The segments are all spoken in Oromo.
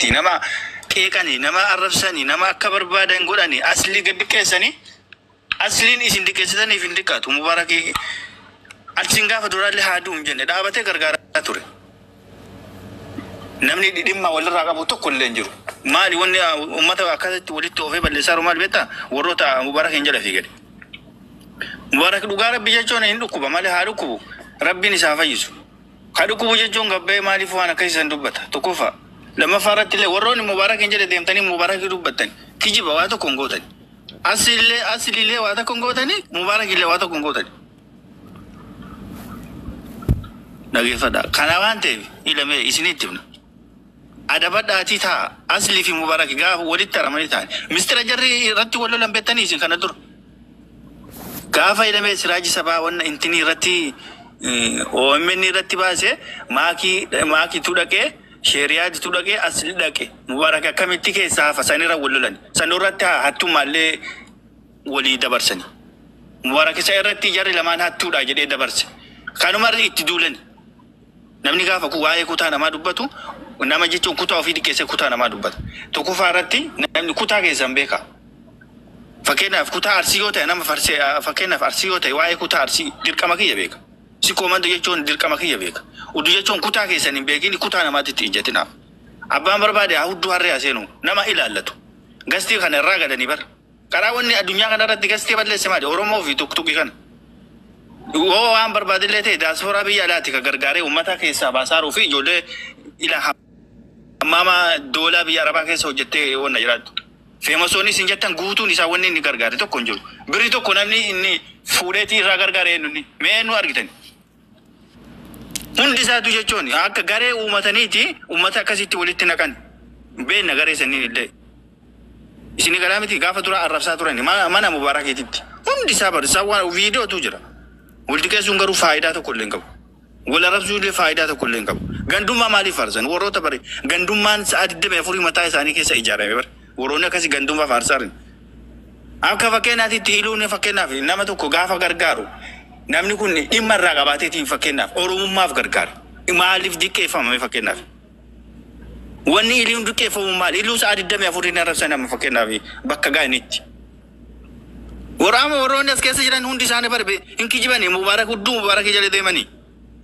Nama qeeqanii, nama arrabsanii, nama akka barbaadan godhanii, aslii gad diqqeessanii, asliin isin diqqeessitaniif hin diqqaatu. Mubaarakii achiin gaafa duraallee haa du'u hin jenne, dhaabatee gargaaraa ture. Namni dhimma walirraa qabu tokko illee hin jiru. Maali wanni uummata akkasitti walitti oofee balleessaa jiru maal beektaa? Warroota Mubaarak hin jala fiigani. Mubaarak dhugaa Rabbi jechuun hin dhukkuba malee, haa dhukkubu. Rabbiin isaa fayyisu. Ka dhukkubu jechuun gabbee maaliif waan akkasii san dubbata? Tokkoffaa. Lammaffaa irratti illee warroonni Mubaarak hin jedhe deemtanii Mubaarak dubbattan. Kijiba, waa tokko hin gootani. Asillee, asilillee waa tokko hin gootani. Mubaarak illee waa tokko hin gootani. Dhageeffadha. Kana waan ta'eef ilamee isinitti himna. Adabadhaatii ta'a. Aslii fi Mubaarak gaafa walitti haramanii ta'an. Mistira jarri irratti wal lolan beektanii isin kana dura. Gaafa ilamee Siraaji Sabaa wanna intinii irratti OMN irratti baase, maakii maakiitu dhaqee, sheeriyaatitu dhaqee, asli dhaqe. Mubaarak akkamitti keessaa hafa? Sanirra wal lolan. Sanirratti hattummaallee walii dabarsani. Mubaarak isa irratti jarri lamaan hattuudha jedhee dabarse. Kanumarri itti duulani. Namni gaafa waa'ee kutaa namaa dubbatu, nama jechuun kutaa ofii diqqeessee kutaa namaa dubbata. Tokkoffaa irratti namni kutaa keessan beeka. Fakkeenyaaf kutaa Arsii yoo ta'e, nama farsee, fakkeenyaaf Arsii yoo ta'e, waa'ee kutaa Arsii dirqama kiyya beeka. Sikoo Mandoo jechuun dirqama kiyya beeka. Udu jechuun kutaa keessan hin beekin kutaa namaatti itti ijjatinaa. Abbaan barbaade haa hudduu harree haa seenu, nama ilaallatu. Gastii kana irraa galanii bara. Karaa wanni addunyaa kana irratti gastii balleesse maali? Oromoo fi tuktukii kana. Yoo waan barbaadillee ta'e, daasporaa biyya alaati ka gargaaree uummata keessaa baasaaruu fi ijoollee ila hammaama doolaa biyya arabaa keessa hojjettee wanna jiraattu. Feemasoonni isin jettan guutuun isaa wanni inni gargaare tokko hin jiru. Birri tokko namni inni fuudheetii irraa gargaare eenyu? Mee eenyu argitan? Hundi isaatu jechuun akka garee uummataniiti uummata akkasitti walitti naqan. Beenna garee saniin illee. Isin galaa miti, gaafa dura arrabsaa turan mana Mubaarakiititti. Hundi isaa barsiisaa waan viidiyootu jira. Wal xiqqeessuun garuu faayidaa tokko illee hin qabu. Wal arrabsuu illee faayidaa tokko illee hin qabu. Gandummaa maaliif faarsan? Warroota bare gandummaan sa'a 24 mataa isaanii keessa ijaarame bare. Warroonni akkasii gandummaa faarsaa jiran. Akka fakkeenyaatitti iluun, fakkeenyaaf nama tokko gaafa gargaaru, namni kun dhimma irraa qabaateetiin, fakkeenyaaf Oromummaaf gargaara. Maaliif diqqeeffamame fakkeenyaaf? Wanni iliin diqqeeffamu maali? Iluu sa'a 24 hin arrabsan amma fakkeenyaaf bakka gaa'initti. Waraama warroonni as keessa jiran hundi isaanii barbe hin kijibanii, Mubaarak hudduu Mubaarak jala deemanii.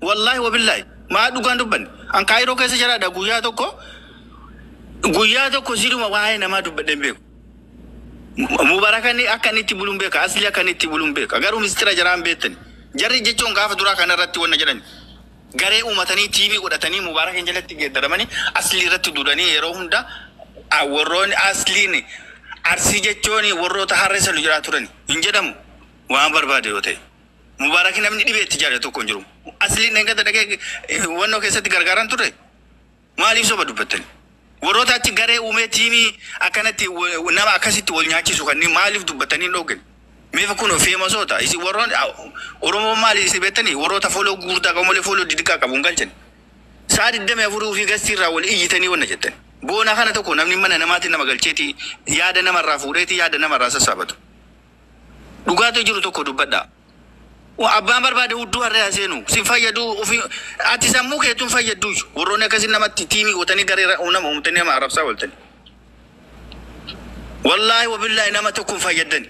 Wallaahi wabillaahi maa dhugaan dubbanne. An Kaayiroo keessa jiraadha, guyyaa tokko, guyyaa tokko siduma waa'ee namaa dubbadhee hin beeku. Mubaarakani akka inni itti buluun beeka, asli akka inni itti buluun beeka. Garuu mistira jaraan beektani. Jarri jechuun gaafa duraa kanarratti wanna jedhani. Garee uummatanii TV godhatanii Mubaarakin jalatti geeddaramanii aslii irratti duudanii yeroo hunda warroonni asliin Arsii jechuun warroota harree salu jiraa turan hin jedhamu waan barbaade yoo ta'e. Mubaarak namni dhibee itti jaale tokko hin jiru. Asliin dhengata dhaqee wannoo keessatti gargaaran turre. Maaliif soba dubbattani? Warroota achi garee uumee tiimii akkanatti nama akkasitti wal nyaachisu kanneen maaliif dubbatanii hin dhooggan? Meefa kun feemasoota. Isin warroon Oromoo maali isin beektanii? Warroota follow gurguddaa qabu malee follow didiqqaa qabu hin galchan. Sa'a 24 ofii gastii irraa wal iyyitanii wanna jettan. Boona kana tokko namni mana namaatiin nama galcheeti yaada namarraa fuudheeti yaada namarraa sassaabatu. Dhugaatu jiru tokko dubbadhaa. Abbaan barbaade hudduu harree haa seenu. Sin fayyadu ofii, ati sammuu keetuun fayyaddu. Warroonni akkasii namatti tiimii gootanii garee nama uumtanii nama arrabsaa ooltani. Wallaahi wabillaahi nama tokko hin fayyadani.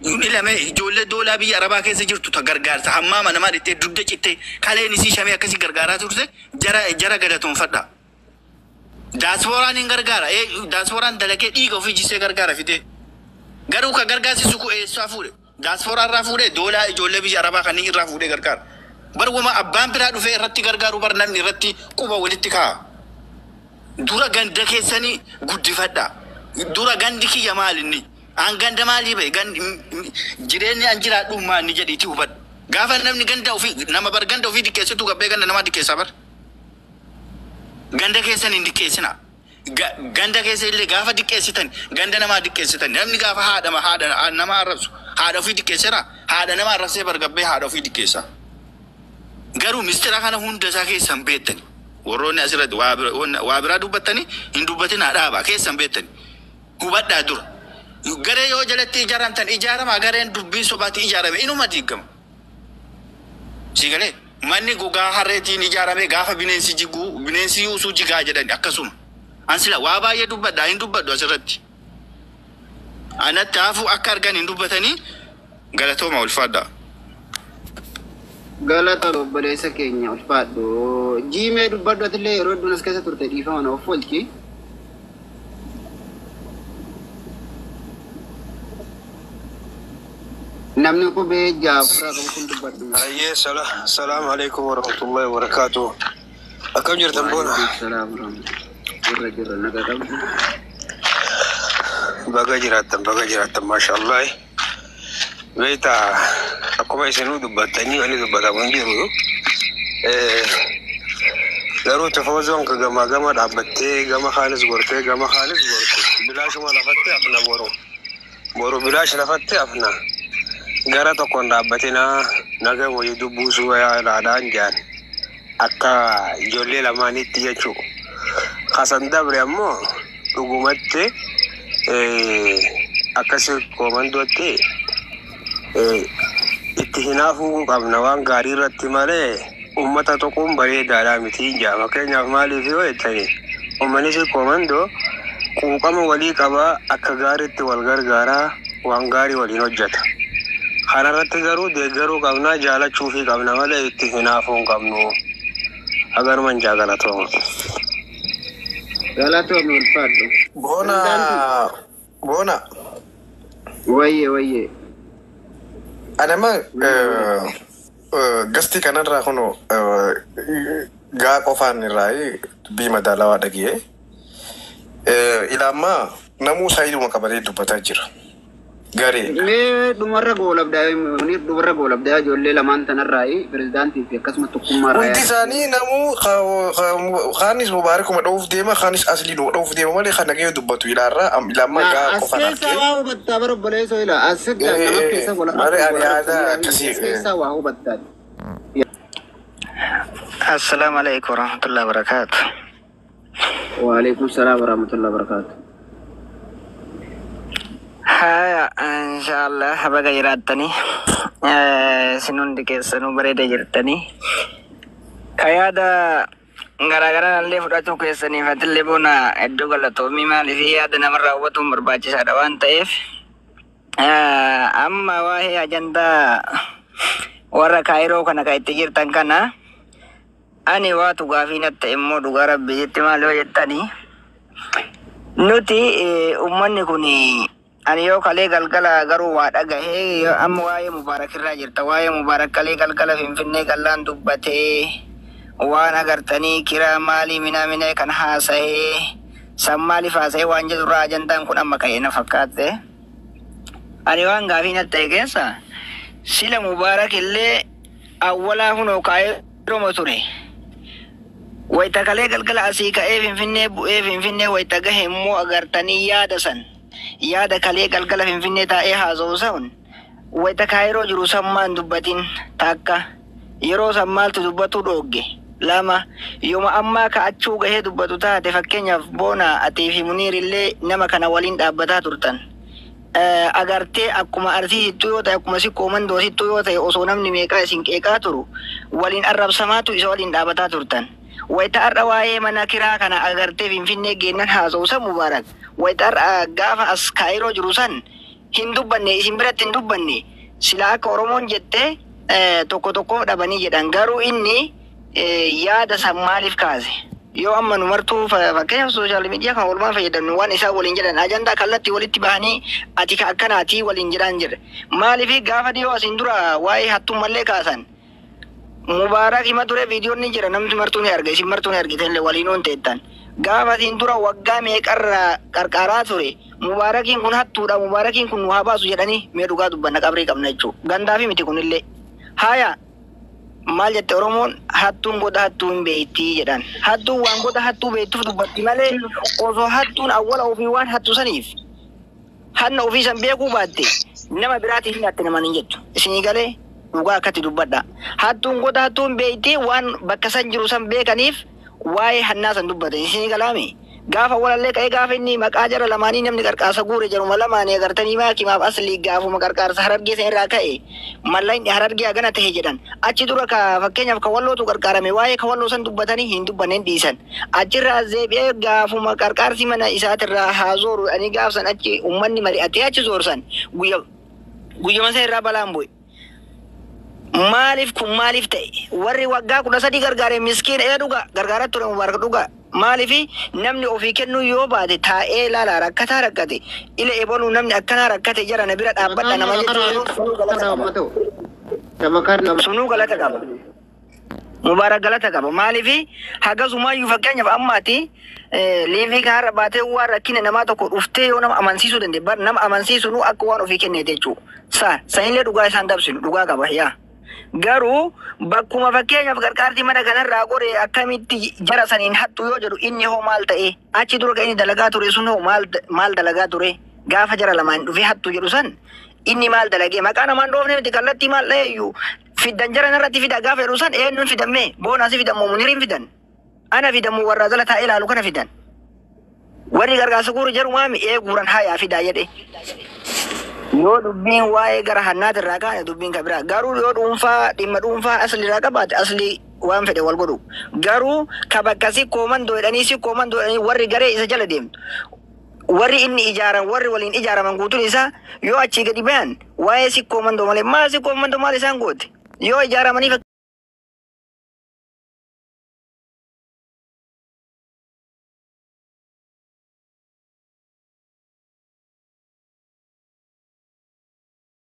Ilame ijoollee doolaa biyya arabaa keessa jirtu ta gargaarsa hammaama namaa dhittee dugda cittee kaleen isii shamee akkasii gargaaraa turte, jara jara galatoonfadha. Daaspooraan hin gargaara. Daaspooraan dalagee dhiiga ofii jisee gargaara fidee. Garuu ka gargaarsisu ku eessaa fuudhe? Daaspooraa irraa fuudhee, doolaa ijoollee biyya arabaa kanneen irraa fuudhee gargaara. Bar wama abbaan biraa dhufee irratti gargaaru bar namni irratti quba walitti kaa'a. Dura ganda keessanii guddifadha. Dura gandi kiyya maal inni? An ganda maalii bahe? Gandi jireenyi an jiraadhu maal inni jedhiitii hubadhu. Gaafa namni ganda ofii nama bar ganda ofii diqqeessitu gabbee ganda namaa diqqeessaa bar. Ganda keessan hin diqqeessina. Ganda keessa illee gaafa diqqeessitan ganda namaa diqqeessitan. Namni gaafa haadha nama arrabsu haadha ofii diqqeessera, haadha nama arrabsee bargabbee haadha ofii diqqeessa. Garuu mistira kana hunda isaa keessan beektani. Warroonni asirratti waa biraa dubbattanii hin dubbatin, haa dhaabaa keessan beektani. Hubadhaa dura. Garee yoo jalatti ijaaramtan ijaarama, gareen dubbii sobaatti ijaarame inuma diigama. Si galee manni gogaa harreetiin ijaarame gaafa bineensi jiguu bineensi yuusuu jigaa jedhani akkasuma. An sila waa baay'ee dubbadha hin dubbadhu asirratti. Anatti hafu akka argan hin dubbatanii galatooma ulfaadha. Galata obboleessa keenya ulfaadhu. Jiimee dubbadhu atillee yeroo hedduun as keessa turte dhiifama na of oolchi. Namni qubee jaafurraa qabu kun dubbadhu. Ayyee salaamu alaikum warahmatullahi wabarakatuh. Akkam jirtan boona? Salaam jirra jirra naga qabdu. Baga jiraattan baga jiraattan maashaallah. Beektaa akkuma isinuu dubbattanii ani dubbatamu hin jiru. Garuu tafoozoon ka gamaa gama dhaabbattee gama kaanis gortee gama kaanis gorte bilaashuma lafatti hafna boru. Boru bilaash lafatti hafna. Gara tokkoon dhaabbatinaa naga wayii dubbuusuu yaadaadhaan jaan akka ijoollee lamaanitti jechuudha. Kasan dabre ammoo dhugumatti akkasi koomandootti itti hinaafuu qabna waan gaarii irratti malee uummata tokkoon bareedaadhaa miti jaa. Fakkeenyaaf maaliif yoo jettani uummanni si koomandoo quuqama walii qabaa akka gaariitti wal gargaaraa waan gaarii waliin hojjeta. Kanarratti garuu deeggaruu qabnaa jaalachuufii qabna malee itti hinaafuu hin qabnu. Agaruman jaagalatooma. Galatoomii ulfaadhu. Boona boona Wayyee wayyee. anama gasti kanarraa kun gaa qofaan irraa dubbii madaalawaa dhagee ilaammaa namuu saayiduma qabatee dubbataa jira. Gareedha. Mee dhumarra goolabdaa dhumarra goolabdaa ijoollee lamaan tanarraayi pirezidaantii fi akkasuma tokkummaa Hundi isaanii namuu kaanis Mubaarikuma dha'uuf deema kaanis Asliinuma dha'uuf deema malee kan nagee dubbatu ilaarraa ilaammaa gaa As qofaan keessaa argee. waa hubattaa bara obboleessoo ila as nama keessa wal Malee ani yaada akkasii. as keessaa waa hubattaa. Assalamu alaikum warahmatullahi wabarakatuh. Waalaikum salaam warahmatullahi wabarakatuh. Haya, inshallah baga jiraattanii isin hundi keessanuu bareeda jirtanii. Ka yaada garaagaraa illee fudhachuu keessaniif atillee boona iddoo galatoomii maaliif yaada namarraa hubatuun barbaachisaadha waan ta'eef. Amma waa'ee ajandaa warra kaayiroo kana ka itti jirtan kana ani waatu gaafii natti immoo dhugaa rabbi jetti maal yoo jettanii. Nuti uummanni kun ani yoo kalee galgala garuu waa dhagahee amma waa'ee Mubaarak irraa jirta. Waa'ee Mubaarak kalee galgala Finfinnee gallaan dubbatee waan agartanii kiraa maalii minaa minaa kan haasa'ee san maaliif haasa'ee waan jedhu irraa ajandaan kun amma ka'ee na fakkaatte. Ani waan gaafii natti ta'e keessa sila Mubaarak illee awwalaa hunoo kaa'ee roma ture. Wayita kalee galgala asii ka'ee Finfinnee bu'ee Finfinnee wayita gahe immoo agartanii yaada san yaada kalee galgala Finfinnee taa'ee haasa'u san wayita kaayiroo jiru san maan dubbatin takka yeroo san maaltu dubbatu dhoogge lama yooma ammaa ka'achuu gahee dubbatu taate fakkeenyaaf boona atii fi Muniir illee nama kana waliin dhaabbataa turtan. Agartee akkuma arsiisittuu yoo ta'e akkuma sikkoo mandoosittuu yoo ta'e osoo namni meeqaa isin qeeqaa turu waliin arrabsamaatu isa waliin dhaabataa turtan. Wayita har'a waa'ee mana kiraa kana agartee Finfinnee geennan haasa'u san Mubaarak. Wayita har'a gaafa as kaayiroo jiru san hin dubbanne isin biratti hin dubbanne sila akka Oromoon jette tokko tokko dhabanii jedhan garuu inni yaada san maaliif kaase? Yoo amma nu martuu fakkeenyaaf sooshaal miidiyaa kan oolmaa fayyadamnu waan isaan waliin jedhan ajandaa kallattii walitti bahanii ati ka akkanaatii waliin jedhan jedha. Maaliif gaafa dhiyoo asiin dura waa'ee hattummallee kaasan Mubaarak hima ture viidiyoon ni jira namni martuu ni arga isin martuu ni argite illee waliin oon teettan. Gaafa asiin dura waggaa meeqarraa qarqaraa ture Mubaarakiin kun hattuudha Mubaarakiin kun nu haa baasu jedhanii mee dhugaa dubbanna qabrii qabna jechuudha. Gandaafi miti kunillee. Haya maal jette Oromoon hattuun goda hattuu hin beektii jedhan. Hattuun waan goda hattuu beektuuf dubbatti malee osoo hattuun awwala ofii waan hattu saniif hanna ofii san beekuu baatte nama biraatiin hin hatte namaan hin jettu. Isinii galee dhugaa akkatti dubbadha. Hattuun goda hattuu hin beektii waan bakka san jiru san beekaniif waa'ee hannaa san dubbatan. Isinii galaami. Gaafa walallee ka'ee gaafa inni maqaa jara lamaanii namni qarqaarsa guure jaruma lamaanii agartanii maakimaaf aslii gaafuma qarqaarsa harargee san irraa ka'e mallaqni harargee hagana tahe jedhan. Achi dura ka fakkeenyaaf ka wallootu qarqaarame waa'ee ka walloo san dubbatanii hin dubbanneen dhiisan. Achirraa zeebi'ee gaafuma qarqaarsi mana isaatirraa haa zooru ani gaafsan achi uummanni mari'atee achi zoorsan guyyama san irraa balaan bu'e. Maaliif kun maaliif ta'e? Warri waggaa 13 gargaare miskiin ee dhuga gargaaraa ture Mubaarak dhuga. Maaliif namni ofii kennuu yoo baate taa'ee ilaala rakkataa rakkate ila eboluu namni akkanaa rakkate jara na bira dhaabbadha nama jechuun sunuu galata qaba. Sunuu galata qaba. Mubaarak galata qaba. Maaliif hagasumayyuu fakkeenyaaf ammaati liivii kanarra baatee waan rakkina namaa tokko dhuftee yoo nama amansiisuu danda'e bar nama amansiisu nu akka waan ofii kenneeti jechuudha. Sa sanillee dhugaa isaan dabsinu dhugaa qaba yaa. Garuu bakkuma fakkeenyaaf qarqaartii mana kanarraa gore akkamitti jara saniin hattu yoo jedhu inni hoo maal ta'e achi dura kan inni dalagaa ture sun hoo maal dalagaa ture gaafa jara lamaan dhufee hattu jedhu san inni maal dalagee maqaa namaan dhoofne miti kallattii maal dha'e iyyuu fiddan jara narratti fida gaafa jedhu san eenyuun fidammee boonaasi fidan moo muniriin fidan ana fidan moo warraa jala taa'ee ilaalu kana fidan warri gargaarsa guuru jarumaa mi'ee guuran hayaa fidaa jedhe. Yoo dubbiin waa'ee gara hannaatirraa kaane dubbiin kan biraa garuu yoo dhuunfaa dhimma dhuunfaa asliirraa qabaate aslii waan fedhe wal godhu garuu ka bakka si koomandoo jedhanii si koomandoo jedhanii warri garee isa jala deemtu warri inni ijaaran warri waliin ijaaraman guutuun isaa yoo achii gadi bayan waa'ee si koomandoo malee maal si koomandoo maal isaan goote yoo ijaaramanii.